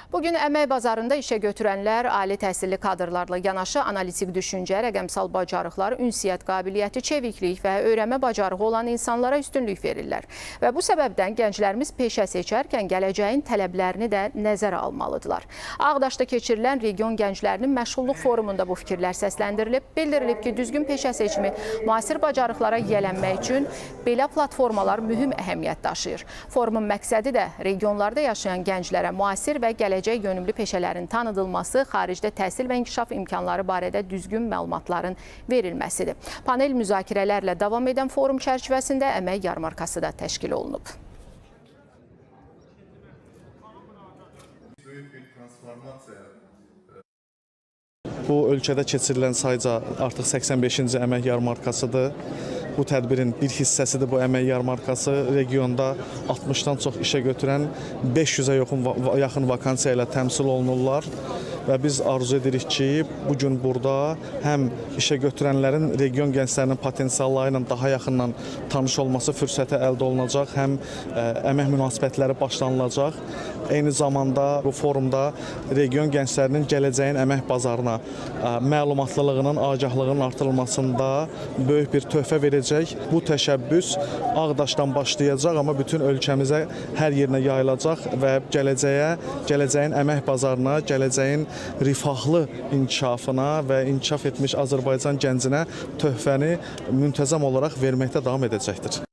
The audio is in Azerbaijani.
Bugün əmək bazarında işə götürənlər ali təhsilli kadrlarla yanaşı analitik düşüncə, rəqəmsal bacarıqlar, ünsiyyət qabiliyyəti, çeviklik və öyrənmə bacarığı olan insanlara üstünlük verirlər. Və bu səbəbdən gənclərimiz peşə seçərkən gələcəyin tələblərini də nəzərə almalıdırlar. Ağdaşda keçirilən region gənclərinin məşğulluq forumunda bu fikirlər səsləndirilib. Bildirilib ki, düzgün peşə seçimi müasir bacarıqlara yiyələnmək üçün belə platformalar mühüm əhəmiyyət daşıyır. Forumun məqsədi də regionlarda yaşayan gənclərə müasir və gələcək yönümlü peşələrin tanıdılması, xaricdə təhsil və inkişaf imkanları barədə düzgün məlumatların verilməsidir. Panel müzakirələrlə davam edən forum çərçivəsində əmək yarmarkası da təşkil olunub. Büyük bir transformasiya. Bu ölkədə keçirilən sayca artıq 85-ci əmək yarmarkasıdır. Bu tədbirin bir hissəsidir bu əmək yarmarkası. Regionda 60-dan çox işə götürən 500-ə yaxın vakansiya ilə təmsil olunurlar və biz arzu edirik ki, bu gün burada həm işə götürənlərin region gənclərinin potensialları ilə daha yaxından tanış olması fürsəti əldə olunacaq, həm əmək münasibətləri başlanılacaq. Eyni zamanda bu forumda region gənclərinin gələcəyin əmək bazarına məlumatlılığının, agahlığının artırılmasında böyük bir töhfə verəcək. Bu təşəbbüs Ağdaşdan başlayacaq, amma bütün ölkəmizə hər yerinə yayılacaq və gələcəyə, gələcəyin əmək bazarına, gələcəyin rifahlı inkişafına və inkişaf etmiş Azərbaycan gəncinə töhfəni müntəzəm olaraq verməkdə davam edəcəkdir.